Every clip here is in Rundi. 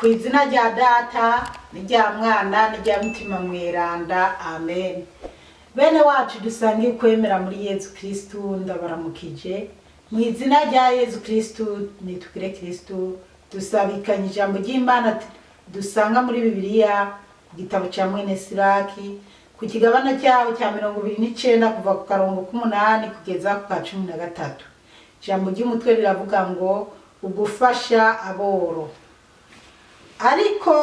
Ku izina rya Data n'irya Mwana n'irya Mutima Mweranda, amen. Bene wacu dusangiye ukwemera muri Yezu Kristu, ndabaramukije mu izina rya Yezu Kristu. Nitugire Kristu. Dusabikanye ijambo ry'Imana dusanga muri Bibiliya mu gitabo ca mwene Siraki, ku kigabane cyaho cya 29, kuva ku karongo k'umunani kugeza ku ka 13. Ijambo ry'umutwe riravuga ngo ugufasha aboro. Ariko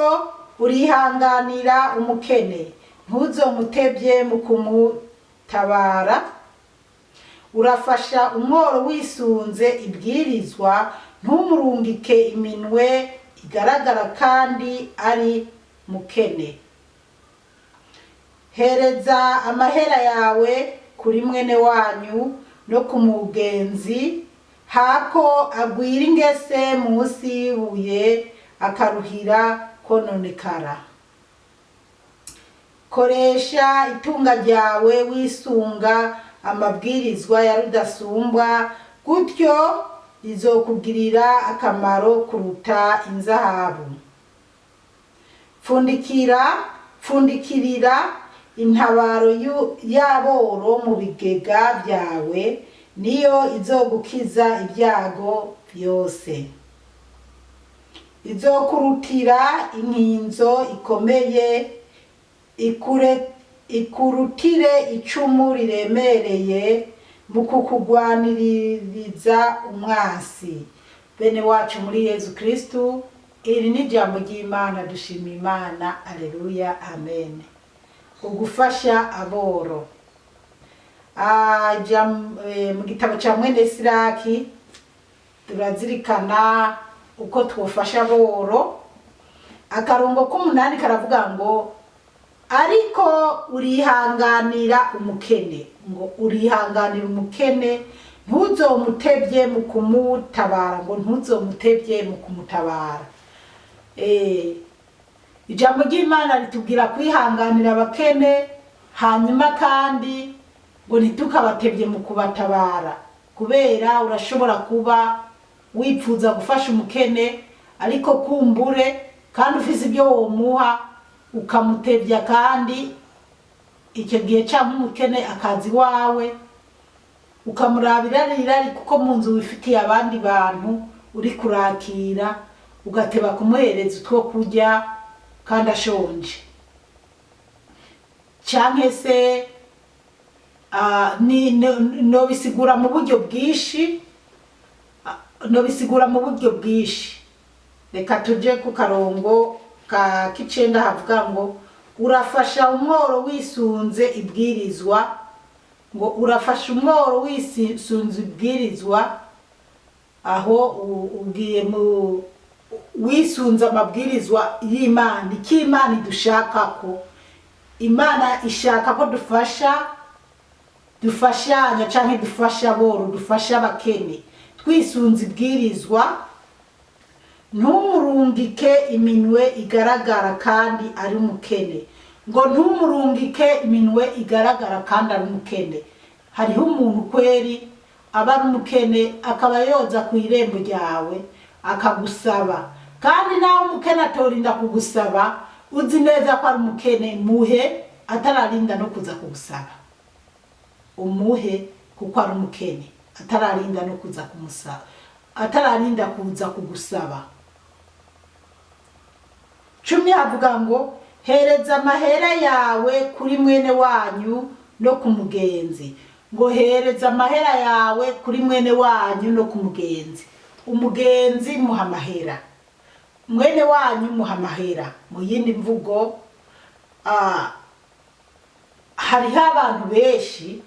urihanganira umukene, ntuzomutebye mu kumutabara. Urafasha umworo wisunze ibwirizwa, ntumurungike iminwe igaragara kandi ari mukene. Hereza amahera yawe kuri mwene wanyu no ku mugenzi, hako agwira ingese munsi y'ibuye akaruhira kononekara. Koresha itunga ryawe wisunga amabwirizwa ya Rudasumbwa, gutyo rizokugirira akamaro kuruta inzahabu. Pfundikira, pfundikirira intabaro y'aboro mu bigega byawe, niyo izogukiza ibyago byose. Izokurutira inkinzo ikomeye, ikurutire icumu riremereye mu kukugwaniririza umwasi. Bene wacu muri Yezu Kristu, iri ni ijambo ry'Imana. Dushima Imana, aleluya, amen. Ugufasha aboro. Mu gitabo ca mwene Siraki turazirikana uko twofasha aboro. Akarongo k'umunani karavuga ngo ariko urihanganira umukene, ngo urihanganira umukene, ntuzomutebye mu kumutabara, ngo ntuzomutebye mu kumutabara. Ijambo ry'Imana ritubwira kwihanganira abakene, hanyuma kandi ngo ntitukabatebye mu kubatabara, kubera urashobora kuba wipfuza gufasha umukene, ariko kumbure kandi ufise ibyo womuha ukamutebya, kandi icyo gihe canke umukene akaza iwawe ukamuraba irari, kuko mu nzu wifitiye abandi bantu uri kurakira, ugateba kumuhereza utwo kurya kandi ashonje, canke se nobisigura mu buryo bwinshi, nobisigura mu buryo bwinshi. Reka tuje ku karongo ka k'icenda, havuga ngo urafasha umworo wisunze ibwirizwa, ngo urafasha umworo wisunze ibwirizwa. Aho ugiye mu wisunze amabwirizwa y'Imana, icyo Imana idushaka, ko Imana ishaka ko dufasha, dufashanya canke dufasha aboro, dufasha abakene twisunze ibwirizwa. Ntumurungike iminwe igaragara kandi ari umukene, ngo ntumurungike iminwe igaragara kandi ari umukene. Hariho umuntu kweri aba ari umukene, akaba yoza ku irembo ryawe akagusaba, kandi nawe umukene atorinda kugusaba, uzi neza ko ari umukene, muhe atararinda no kuza kugusaba, umuhe kuko ari umukene atararinda no kuza kumusaba, atararinda kuza kugusaba. 10 havuga ngo hereza amahera yawe kuri mwene wanyu no ku mugenzi, ngo hereza amahera yawe kuri mwene wanyu no ku mugenzi. Umugenzi muha amahera, mwene wanyu muha amahera. Mu yindi mvugo, hariho abantu benshi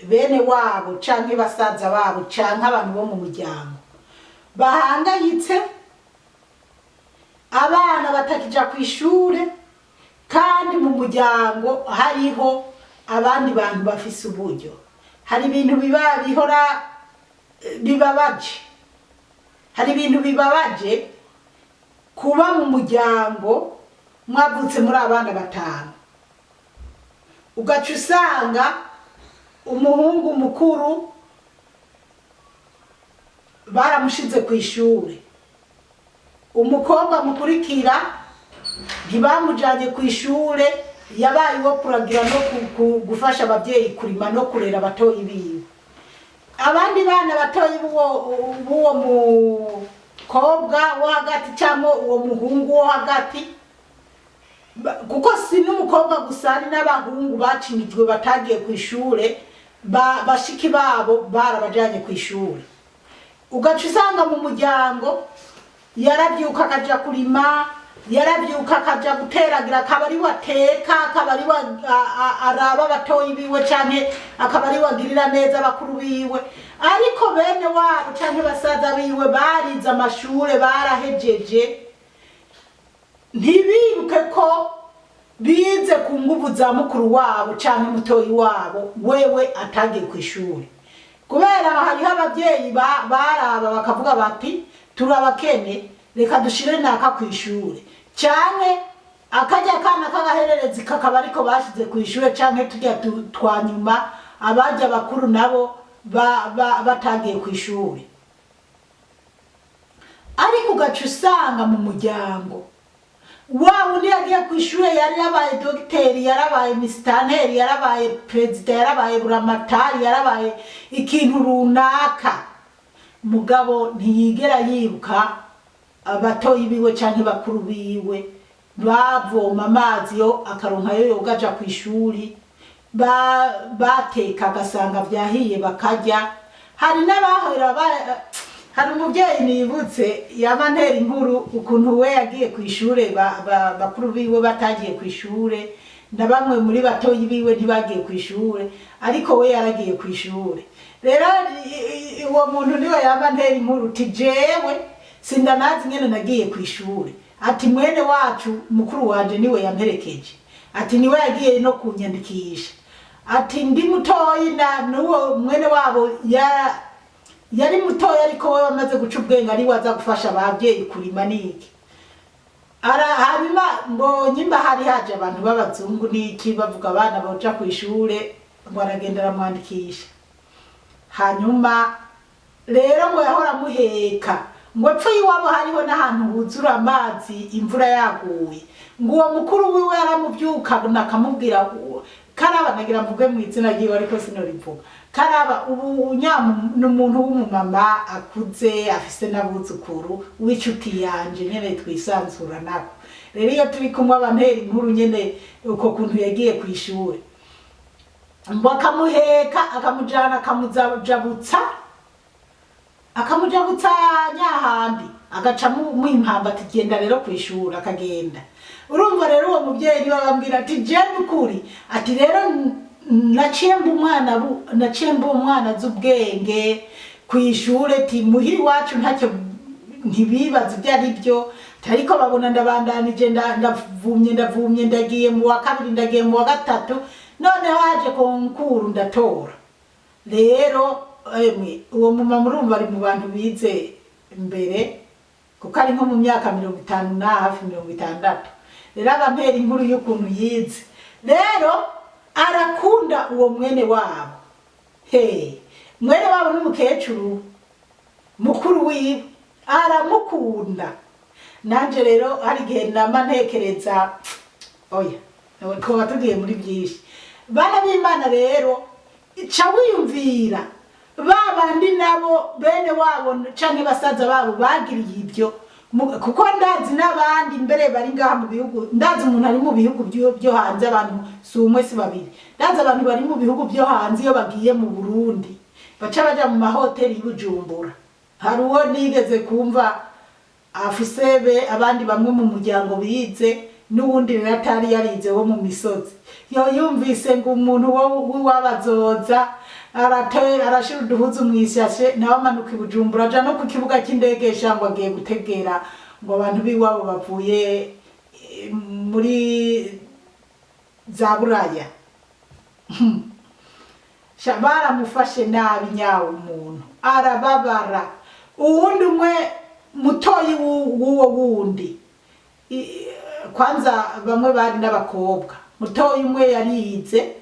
bene wabo canke basaza babo canke abantu bo mu muryango bahangayitse, abana batakija ku ishure, kandi mu muryango hariho abandi bantu bafise uburyo. Hari ibintu biba bihora bibabaje, hari ibintu bibabaje kuba mu muryango mwavutse muri abana batanu, ugaca usanga umuhungu mukuru baramushize ku ishure. Umukobwa mukurikira ntibamujanye ku ishure, yabaye uwo kuragira no gufasha ababyeyi kurima no kurera abatoyi biwe. Abandi bana batoyi b'uwo mukobwa wo hagati cyangwa uwo muhungu wo hagati, kuko si n'umukobwa gusa, hari n'abahungu bacinijwe batagiye ku ishure, bashiki babo barabajanye ku ishure. Ugaca usanga mu muryango yarabyuka akaja kurima, yarabyuka akaja guteragira, akaba ariwe ateka, akaba ariwe araba abatoyi biwe, canke akaba ariwe agirira neza abakuru biwe. Ariko bene wabo canke basaza biwe barize amashure, barahejeje, ntibibuke ko bize ku nguvu za mukuru wabo canke mutoyi wabo wewe atagiye ku ishuri. Kubera hariho abavyeyi baraba bakavuga bati: "Turabakene, reka dushire naka ku ishure," canke akarya kana k'agahererezi kakaba ariko bashize ku ishure, canke turya twa nyuma, abarya bakuru nabo batagiye ku ishure. Ariko ugaca usanga mu muryango wa wundi yagiye ku ishure yari yabaye dogiteri, yarabaye misitanteri, yarabaye perezida, yarabaye buramatari, yarabaye ikintu runaka, mugabo ntiyigera yibuka abatoyi biwe canke bakuru biwe bavoma amazi yo akaronka yo yoga aja ku ishuri, bateka agasanga vyahiye bakarya. Hari n'abahora hari umuvyeyi nibutse yama ntera inkuru ukuntu we yagiye ku ishure, bakuru biwe batagiye ku ishure, na bamwe muri batoyi biwe ntibagiye ku ishure, ariko we yaragiye ku ishure. Rero uwo muntu niwe yama ntera inkuru uti: "Jewe sindanazi ingene nagiye ku ishure," ati: "Mwene wacu mukuru wanje niwe yamperekeje," ati: "Niwe yagiye no kunyandikisha," ati: "Ndi mutoyi na n'uwo mwene wabo yari mutoya, ariko we wamaze guca ubwenge ari waza gufasha ababyeyi kurima niki." Ara hanyuma ngo nyimba hari haje abantu b'abazungu niki, bavuga abana boja ku ishure, ngo aragenda aramwandikisha. Hanyuma rero ngo yahora amuheka, ngo epfo y'iwabo hariho n'ahantu huzura amazi imvura yaguye. Ngo uwo mukuru wiwe yaramuvyuka akamubwira: "Karaba," nagira mvuge mu izina ryiwe ariko sinorivuga, Karaba ubu ni umuntu w'umumama akuze, afise n'abuzukuru, w'inshuti yanje nyene twisanzura nako. Rero iyo turi kumwe abantera inkuru nyene uko kuntu yagiye kw'ishure, ngo akamuheka, akamujana, akamujabutsa, akamujabutsa nyahandi, agaca muha impamba ati: "Genda rero kw'ishuri." Akagenda. Urumva rero uwo muvyeyi niwe abambwira ati: "Je nukuri," ati: "rero naciye mba umwana naciye mba umwana azi ubwenge kw'ishure," ati: "muhira iwacu ntacyo, ntibibaza ibyo ari byo, ariko babona ndabandanije, ndavumye, ndavumye, ndagiye mu wa kabiri, ndagiye mu wa gatatu, noneho haje concours ndatora." Rero emwe, uwo mumama urumva ari mu bantu bize mbere, kuko ari nko mu myaka 50 na hafi 60. Rero abampera inkuru y'ukuntu yize. Rero arakunda uwo mwene wabo, he mwene wabo n'umukecuru mukuru wiwe aramukunda. Nanje rero hari igihe nama ntekereza, oya, twaba tugiye muri byinshi, bana b'Imana. Rero ca wiyumvira ba bandi nabo bene wabo canke basaza babo bagiriye ibyo, kuko ndazi n'abandi mbere bari ngaha mu bihugu. Ndazi umuntu ari mu bihugu byo hanze, abantu si umwe si babiri, ndazi abantu bari mu bihugu byo hanze, iyo bagiye mu Burundi baca baja mu mahoteli y'Ibujumbura. Hari uwo nigeze kumva afise be abandi bamwe mu muryango bize, n'uwundi rero atari yarize wo mu misozi, yo yumvise ngo umuntu w'iwabo azoza, arate arashira uduhuzu mw'ishashe, nawe amanuka i Bujumbura, aja no ku kibuga cy'indege ngo agiye gutegera ngo abantu b'iwabo bavuye muri za Buraya. Sha, baramufashe nabi nyawe, umuntu arababara. Uwundi umwe mutoyi w'uwo wundi, kwanza bamwe bari n'abakobwa, mutoyi umwe yarize,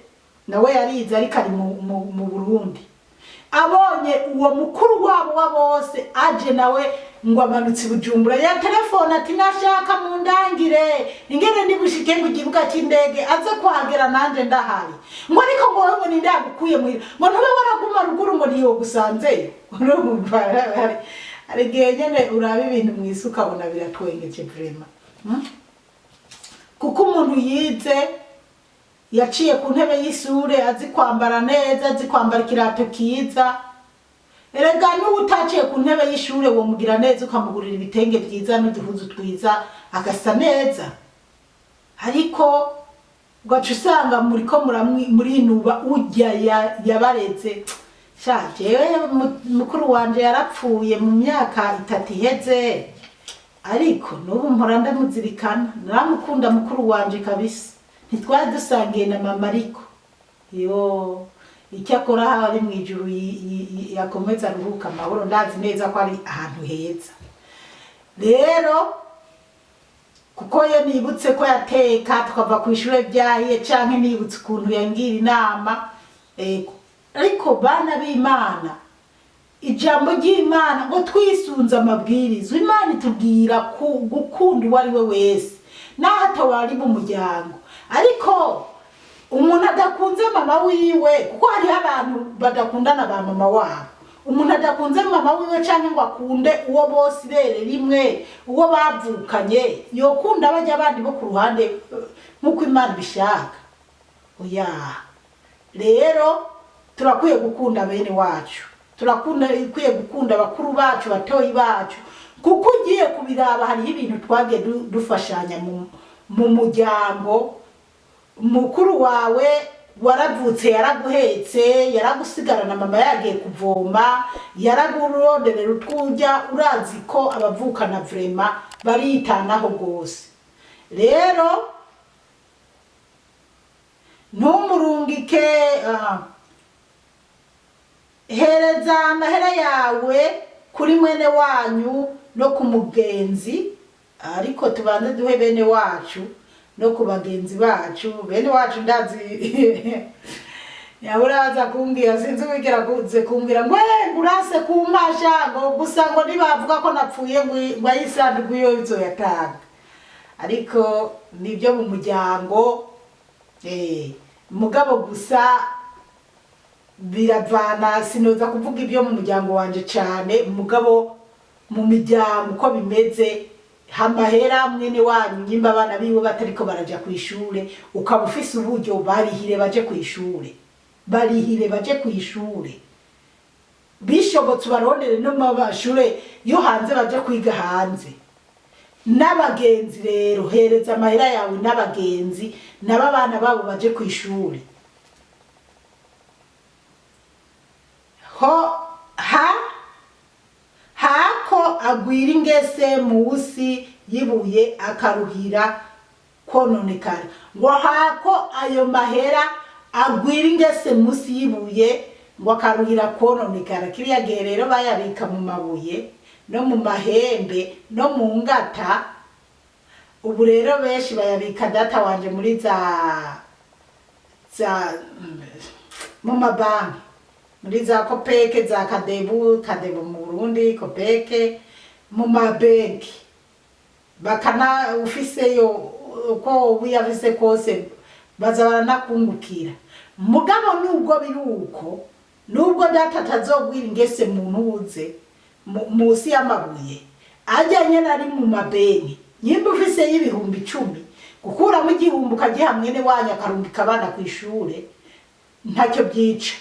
nawe yarize, ariko ari mu Burundi, abonye uwo mukuru wabo wa bose aje nawe. Ngo amanutse i Bujumbura, ya telefone ati: "Nashaka mundangire ingene ndi bushike ngo ikibuga cy'indege, aze kuhagera nanje ndahari." Ngo ariko ngo wowe ngo ninde yagukuye muhira? Ngo ntube waraguma ruguru, ngo ntiyogusanzeyo. Urumva hari igihe nyene uraba ibintu mw'isi ukabona biratwengeje vraiment. Kuko umuntu yize, yaciye ku ntebe y'ishure, azi kwambara neza, azi kwambara ikirato kiza. Erega n'ubu utaciye ku ntebe y'ishure womugira neza, ukamugurira ibitenge vyiza n'uduhuzu twiza, agasa neza. Ariko ugaca usanga muriko murinuba urya yabareze. Sha, jewe mukuru wanje yarapfuye mu myaka 3 iheze, ariko n'ubu mpora ndamuzirikana. Naramukunda mukuru wanje kabisa. Ntitwari dusangiye na mama, ariko yo icyo akora aho ari mu ijuru yakomeza aruhuka amahoro. Ndazi neza ko ari ahantu heza rero, kuko iyo nibutse ko yateka tukava ku ishure byahiye, canke nibutse ukuntu yangira inama. Ego, ariko bana b'Imana, ijambo ry'Imana ngo twisunze amabwirizwa Imana itubwira gukunda uwo ari we wese, naho atoba ari mu muryango. Ariko umuntu adakunze mama wiwe, kuko hariho abantu badakundana ba mama wabo, umuntu adakunze mama wiwe canke ngo akunde uwo bose ibere rimwe, uwo bavukanye, yokunda bajya abandi bo ku ruhande nk'uko Imana ibishaka? Oya. Rero turakwiye gukunda bene wacu, turakwiye gukunda bakuru bacu, batoyi bacu, kuko ugiye kubiraba hariho ibintu twagiye dufashanya mu muryango. Mukuru wawe waravutse, yaraguhetse, yaragusigarana mama yagiye kuvoma, yaraguronderera utwurya. Urazi ko abavukana vraiment baritanaho rwose. Rero ntumurungike. Hereza amahera yawe kuri mwene wanyu no ku mugenzi, ariko tubanze duhe bene wacu no ku bagenzi bacu. Bene wacu ndazi yabura kumbwira, sinzi wigera kuze kumbwira ngo: "Eh, urase kumpasha," ngo gusa ngo nibavuga ko napfuye ngo ayisanduku yo izoyatanga. Ariko nibyo mu muryango, mugabo gusa biravana. Sinoza kuvuga ibyo mu muryango wanje cane, mugabo mu miryango uko bimeze, hamahera mwene wanyu nyimba abana biwe batariko baraja kw'ishure, ukaba ufise uburyo, barihire baje kw'ishure, barihire baje kw'ishure. Bishobotse ubarondere no mu mashure yo hanze, baje kwiga hanze. N'abagenzi rero, hereza amahera yawe n'abagenzi nabo abana babo baje kw'ishure. Ho ha hako agwira ingese musi yibuye akaruhira kononekara. Ngo hako ayo mahera agwira ingese musi yibuye, ngo akaruhira kononekara. Kiriya gihe rero bayabika mu mabuye no mu mahembe no mu ngata. Ubu rero benshi bayabika, data wanje, muri za mu mabanki, muri za COOPEC, za CADEBU, CADEBU mu Burundi, COOPEC, mu mabenki. Bakana ufiseyo uko uyafise kose baza baranakungukira. Mugabo nubwo biri uko, nubwo data atazogwira ingese mu ntuze musi y'amabuye, ajya nyene ari mu mabenki, nyimba ufise y'ibihumbi 10, gukuramo 1000 ukagiha mwene wanyu akarungika abana kw'ishure, ntacyo byica.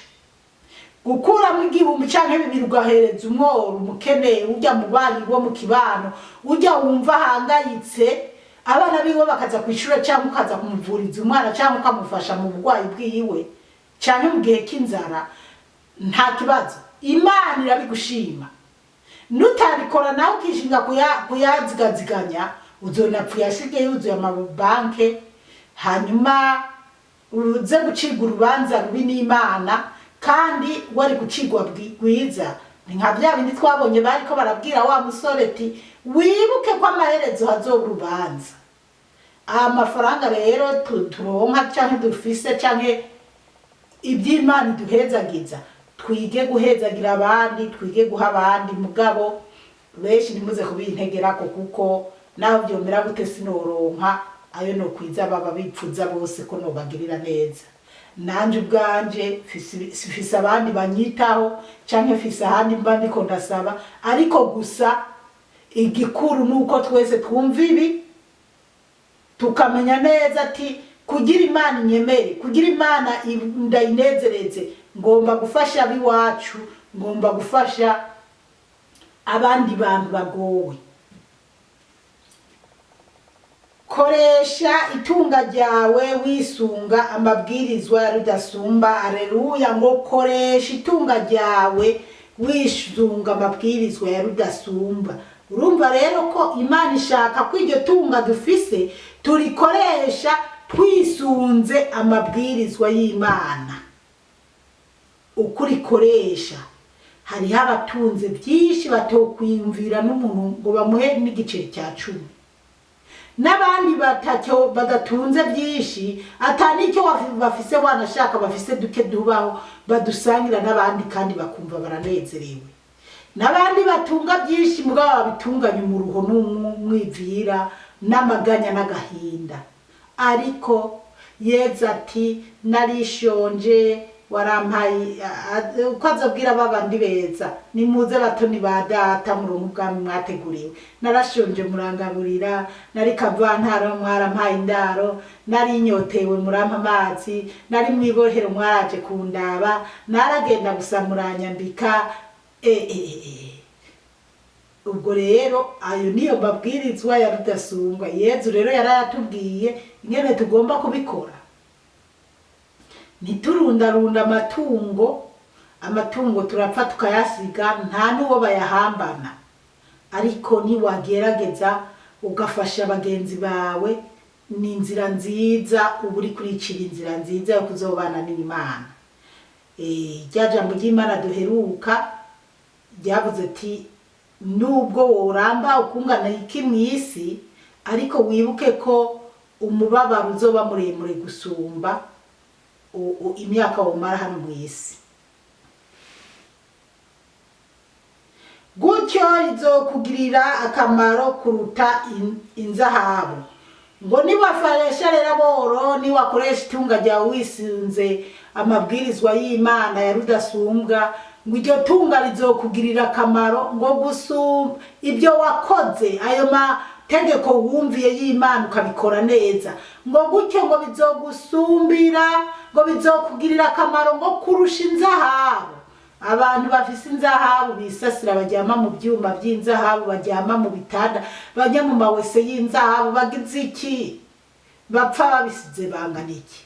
Gukuramo 1000 canke 2000 ugahereza umworo, umukene, ujya mu banyi wo mu kibano, ujya wumva ahangayitse, abana biwe bakaza kw'ishure, canke ukaza kumuvuriza umwana, canke ukamufasha mu burwayi bwiwe, canke mu gihe c'inzara, nta kibazo, Imana irabigushima. Nutabikora nawe ukishinga kuyazigaziganya, uzonapfa uyasige yuzuye amabanke, hanyuma uze gucirwa urubanza rubi n'Imana kandi wari gucirwa rwiza. Ni nka bya bindi twabonye bariko barabwira wa musore ati: "Wibuke ko amaherezo hazoba urubanza." Amafaranga rero turonka canke dufise, canke iby'Imana iduhezagiza, twige guhezagira abandi, twige guha abandi. Mugabo Benshi ntimuze kubintegerako, kuko naho vyomera gute sinoronka ayo nokwiza baba bipfuza bose ko nobagirira neza. Nanje ubwanje mfise abandi banyitaho, canke mfise ahandi mba ndiko ndasaba. Ariko gusa igikuru nuko twese twumva ibi, tukamenya neza ati kugira Imana inyemere, kugira Imana ndayinezereze, ngomba gufasha abiwacu, ngomba gufasha abandi bantu bagowe. Koresha itunga ryawe wisunga amabwirizwa ya Rudasumba. Aleluya! Ngo koresha itunga ryawe wisunga amabwirizwa ya Rudasumba. Urumva rero ko Imana ishaka ko iryo tunga dufise turikoresha twisunze amabwirizwa y'Imana. Uko urikoresha, hariho abatunze byinshi batokwiyumvira n'umuntu ngo bamuhe n'igiceri cya 10, n'abandi batacyo badatunze byinshi, ata n'icyo bafise, wanashaka bafise duke dubaho badusangira n'abandi kandi bakumva baranezerewe, n'abandi batunga byinshi mugabo babitunganya umuruho n'umwivira n'amaganya n'agahinda. Ariko Yezu ati narishonje warampaye. Uko azobwira babandi beza: nimuze batoni ba data, muronke ubwami mwateguriwe. Narashonje murangaburira, nari kavantaro mwarampaye indaro, nari nyotewe murampa amazi, nari mwibohero mwaraje kundaba, naragenda gusa muranyambika. Ubwo rero ayo niyo mabwirizwa ya Rudasumbwa. Yezu rero yarayatubwiye ingene tugomba kubikora. Ntiturundarunda amatungo. Amatungo turapfa tukayasiga, nta n'uwo bayahambana. Ariko niwagerageza ugafasha bagenzi bawe, ni inzira nziza uba uri kuricira inzira nziza yo kuzobana n'Imana. Rya jambo ry'Imana duheruka ryavuze ati nubwo woramba ukungana iki mw'isi, ariko wibuke ko umubabaro uzoba muremure gusumba imyaka womara hano mw'isi. Gutyo izokugirira akamaro kuruta inzahabu. Ngo niwafaresha rero aboro, niwakoresha itunga ryawe wisunze amabwirizwa y'Imana ya Rudasumbwa, ngo iryo tunga rizokugirira akamaro ngo gusumba ibyo wakoze, ayo mategeko wumviye y'Imana ukabikora neza, ngo gutyo ngo bizogusumbira, ngo bizokugirira akamaro ngo kurusha inzahabu. Abantu bafise inzahabu bisasira, baryama mu byuma by'inzahabu, baryama mu bitanda, bajya mu mawese y'inzahabu, bagize iki? Bapfa babisize bangana iki?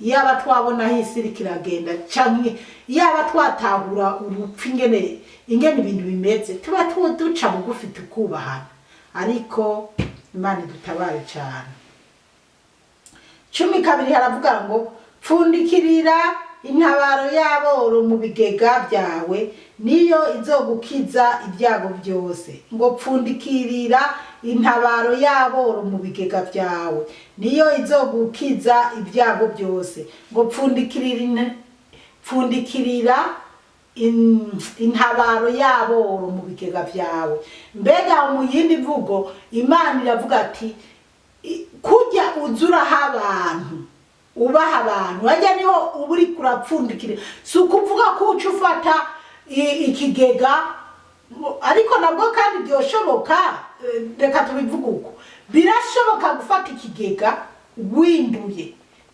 Yaba twabona aho isi iriko iragenda, canke yaba twatahura urupfu ingene ibintu bimeze, tuba duca bugufi tukubahana. Ariko Imana idutabare cane. 12 haravuga ngo pfundikirira intabaro y'aboro mu bigega byawe, niyo izogukiza ibyago byose. Ngo pfundikirira intabaro y'aboro mu bigega byawe, niyo izogukiza ibyago byose. Ngo pfundikirira intabaro y'aboro mu bigega byawe. Mbega mu yindi mvugo, Imana iravuga ati kurya uzuraho abantu, ubaha abantu hajya, niho uba uriko urapfundikira. Si ukuvuga ko uca ufata ikigega, ariko nabwo kandi byoshoboka. Reka tubivuge uko: birashoboka gufata ikigega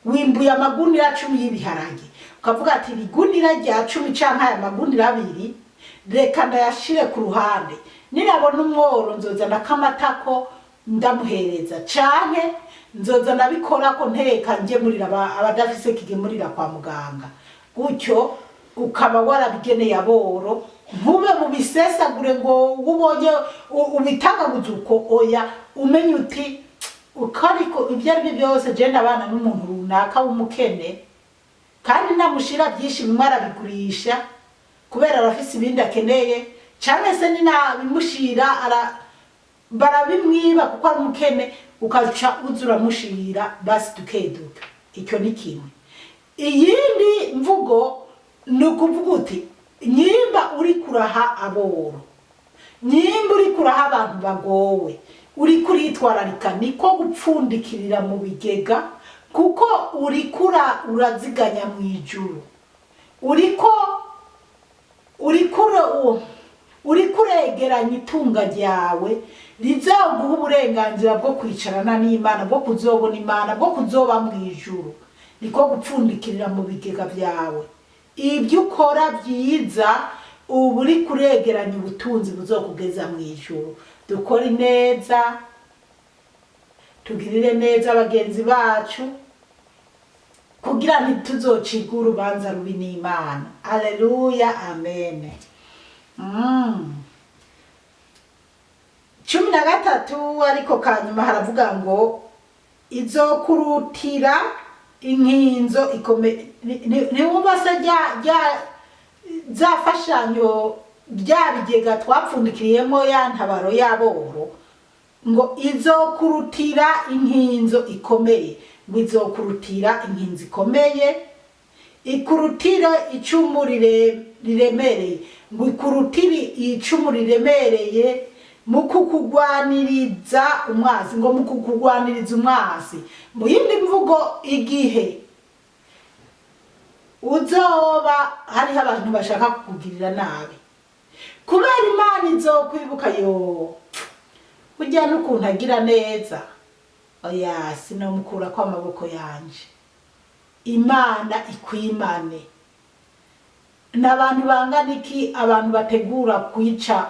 wimbuye amagunira 10 y'ibiharage, ukavuga ati irigunira rya 10 canke aya magunira 2 reka ndayashire ku ruhande, nirabona umworo nzoza ndakamatako ndamuhereza, canke nzoza ndabikorako nteka ngemurira abadafise kigemurira kwa muganga. Gutyo ukaba warabigeneye aboro. Ntube mubisesagure ngo ubonye ubitagaguze uko. Oya, umenye uti uko ariko ibyo ari byo byose je ndabana n'umuntu runaka w'umukene, kandi namushira byinshi bimwe arabigurisha kubera arafise ibindi akeneye, canke se ninabimushira barabimwiba kuko ari umukene, ukaca uza uramushira basi dukeduka. Icyo ni kimwe. Iyindi mvugo ni ukuvuga uti nyimba uri kuraha aboro Nimba uriko uraha abantu bagowe, uriko uritwararika, niko gupfundikirira mu bigega, kuko uriko uraziganya mu ijuru, uriko uregeranya itunga ryawe rizaguha uburenganzira bwo kwicarana n'Imana, bwo kuzobona Imana, bwo kuzoba mu ijuru. Niko gupfundikirira mu bigega byawe ibyo ukora byiza, uba uri kuregeranya ubutunzi buzokugeza mu ijuru. Dukore neza, tugirire neza bagenzi bacu, kugira ntituzocirwe urubanza rubi n'Imana. Aleluya, amen. 13, ariko kanyuma haravuga ngo izokurutira inkinzo ikome. Ntiwumva se rya za fashanyo, bya bigega twapfundikiriyemo ya ntabaro y'aboro, ngo izokurutira inkinzo ikomeye, ngo izokurutira inkinzo ikomeye, ikurutire icumu riremereye, ngo ikurutire icumu riremereye mu kukugwaniriza umwasi, ngo mu kukugwaniriza umwasi. Mu yindi mvugo, igihe uzoba hariho abantu bashaka kukugirira nabi, kubera Imana izokwibuka, yo burya n'ukuntu agira neza, oya, sinomukurako amaboko yanje. Imana ikwimane. N'abantu bangana iki abantu bategura kwica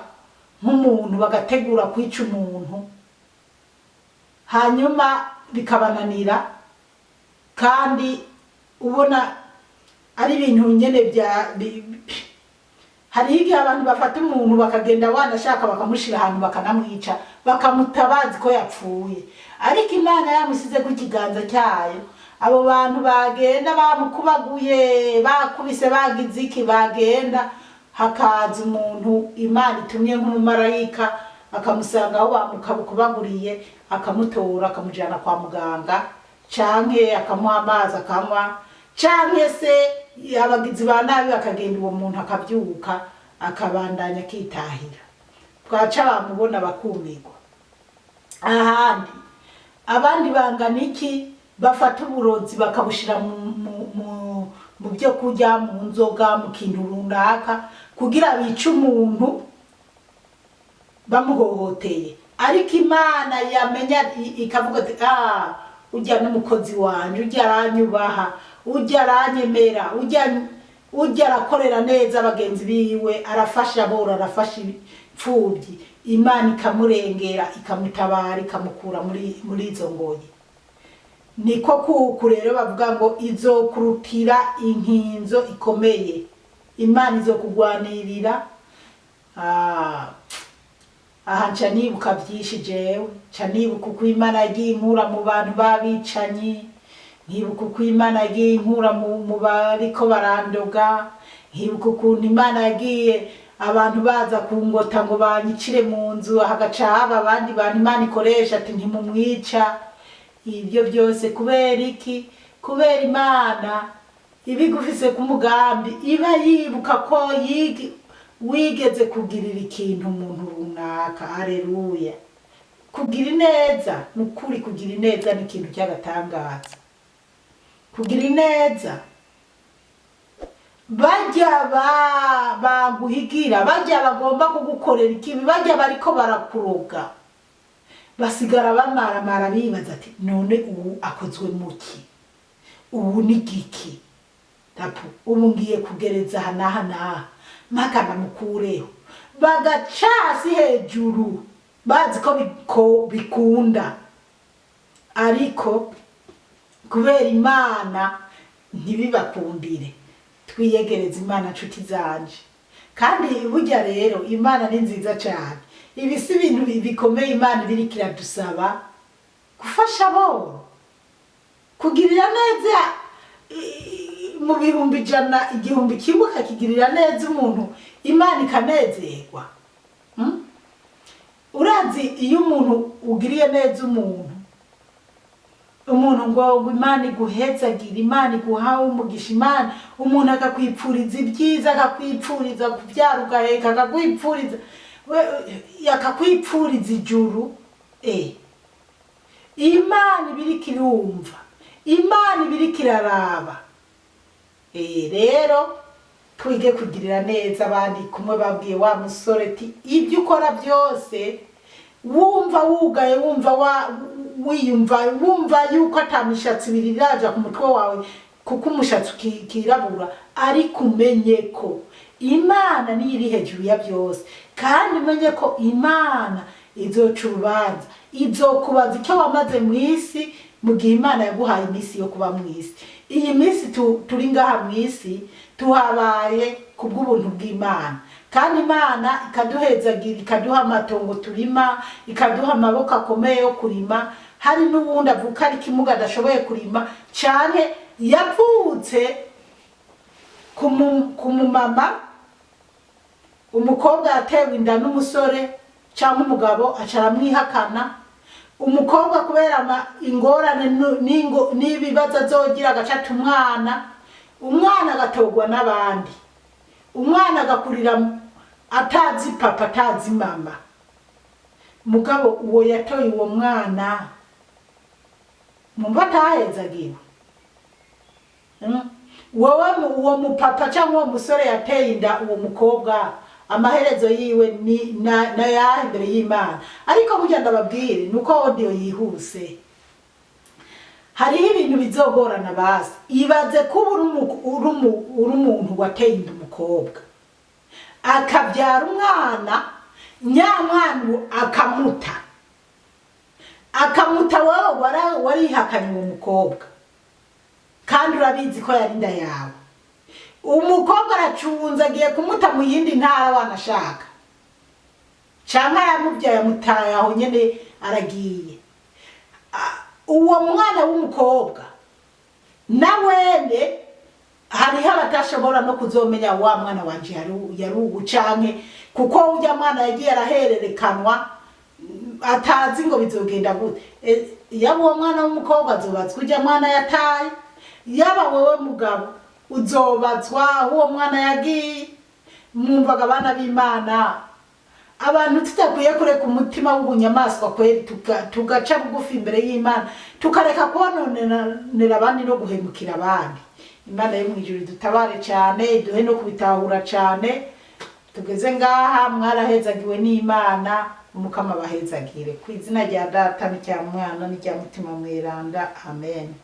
nk'umuntu, bagategura kwica umuntu, hanyuma bikabananira, kandi ubona ari ibintu nyene bya hariho igihe abantu bafata umuntu bakagenda, wanashaka bakamushira ahantu, bakanamwica, bakamutabazi ko yapfuye, ariko Imana yamusize ku kiganza cyayo. Abo bantu bagenda bamukubaguye, bakubise, bagize iki, bagenda hakaza umuntu Imana itumye nk'umumarayika, akamusanga aho bamukubaguriye, akamutora, akamujyana kwa muganga, canke akamuha amazi akanywa, canke se abagizi ba nabi bakagenda, uwo muntu akabyuka, akabandanya akitahira, bwaca bamubona bakumirwa. Ahandi abandi bangana iki bafata uburozi bakabushira mu byo kurya, mu nzoga, mu kintu runaka, kugira bice umuntu bamuhohoteye, ariko Imana yamenya ikavuga ati: "Ah, ujya n'umukozi wanje, ujya aranyubaha, ujya aranyemera, ujya arakorera neza bagenzi biwe, arafasha aboro, arafasha imfubyi." Imana ikamurengera, ikamutabara, ikamukura muri izo ngoyi. Niko kuku rero bavuga ngo izokurutira inkinzo ikomeye, Imana izokugwanirira. Ah, aha nca nibuka byinshi jewe, nca nibuka uko Imana yagiye inkura mu bantu b'abicanyi, nkibuka uko Imana yagiye inkura mu bariko barandoga, nkibuka ukuntu Imana yagiye abantu baza kungota ngo banyicire mu nzu, hagaca haba abandi bantu Imana ikoresha ati: "Ntimumwica." Ibyo byose kubera iki? Kubera Imana ibigufise ku mugambi, iba yibuka ko wigeze kugirira ikintu umuntu runaka. Aleluya! Kugira ineza, ni ukuri, kugira ineza ni ikintu cy'agatangaza. Kugira ineza, bajya baguhigira, bajya bagomba kugukorera ikibi, bajya bariko barakuroga, basigara bamaramara bibaza ati: "None ubu akozwe muki? Ubu ni giki tapu? Ubu ngiye kugereza aha n'aha n'aha, mpaka namukureho." Bagaca hasi hejuru bazi ko bikunda, ariko kubera Imana ntibibakundire. Twiyegereze Imana, nshuti zanje. Kandi burya rero Imana ni nziza cyane. Ibi si ibintu bikomeye Imana ibiriko iradusaba: gufasha aboro, kugirira neza mu 100,000, 1000 ukakigirira neza umuntu, Imana ikanezerwa. Urazi iyo umuntu ugiriye neza umuntu ngo Imana iguhezagire, Imana iguhawe umugisha, Imana, umuntu akakwipfuriza ibyiza, akakwipfuriza kubyara ugaheka, akakwipfuriza Akakwipfuriza ijuru. Imana ibiriko irumva, Imana ibiriko iraraba. Rero twige kugirira neza abandi. Kumwe babwiye wa musore ati: "Ibyo ukora byose, wumva wugaye, wumva wiyumva, wumva yuko ata mishatsi ibiri iraja ku mutwe wawe, kuko umushatsi ukirabura, ariko umenye ko Imana niyo iri hejuru ya byose, kandi umenye ko Imana izoca urubanza, izokubaza icyo wamaze mu isi, mu gihe Imana yaguhaye iminsi yo kuba mu isi." Iyi minsi turi ngaha mu isi, tuhabaye kubw'ubuntu bw'Imana, kandi Imana ikaduhezagira, ikaduha amatongo turima, ikaduha amaboko akomeye yo kurima. Hari n'uwundi avuka ari ikimuga, adashoboye kurima cyane, yavutse ku mumama, umukobwa yatewe inda n'umusore cyangwa umugabo, aca aramwihakana. Umukobwa kubera ingorane n'ibibazo azogira, agacata umwana, umwana agatogwa n'abandi, umwana agakurira atazi papa, atazi mama. Mugabo uwo yatoye uwo mwana, mumva atahezagiwe? Wowe uwo mupapa cyangwa uwo musore yateye inda uwo mukobwa, amaherezo yiwe ni na yahe imbere y'Imana? Ariko burya ndababwire, nuko audio yihuse, hariho ibintu bizogorana. Basi ibaze kuba uri umuntu wateye inda umukobwa, akabyara umwana, nyamwana uwo akamuta, akamuta. Wowe warihakanye uwo mukobwa, kandi urabizi ko yari inda yawe. Umukobwa aracunze, agiye kumuta mu yindi ntara, wanashaka canke aramubyaye, amutaye aho nyene, aragiye. Uwo mwana w'umukobwa nawene, hariho abatashobora no kuzomenya wa mwana wanje yari uwu canke, kuko urya mwana yagiye arahererekanwa, atazi ngo bizogenda gute. Yaba uwo mwana w'umukobwa azobazwa urya mwana yataye, yaba wowe mugabo uzobazwa aho uwo mwana yagiye. Mwumvaga, abana b'Imana, abantu tudakwiye kureka umutima w'ubunyamaswa kweri, tugaca bugufi imbere y'Imana, tukareka kononera abandi no guhemukira abandi. Imana yo mw'ijuru dutabare cyane, iduhe no kubitahura cyane. Tugeze ngaha, mwarahezagiwe n'Imana. Umukama abahezagire ku izina rya Data n'irya Mwana n'irya Mutima Mweranda. Amen.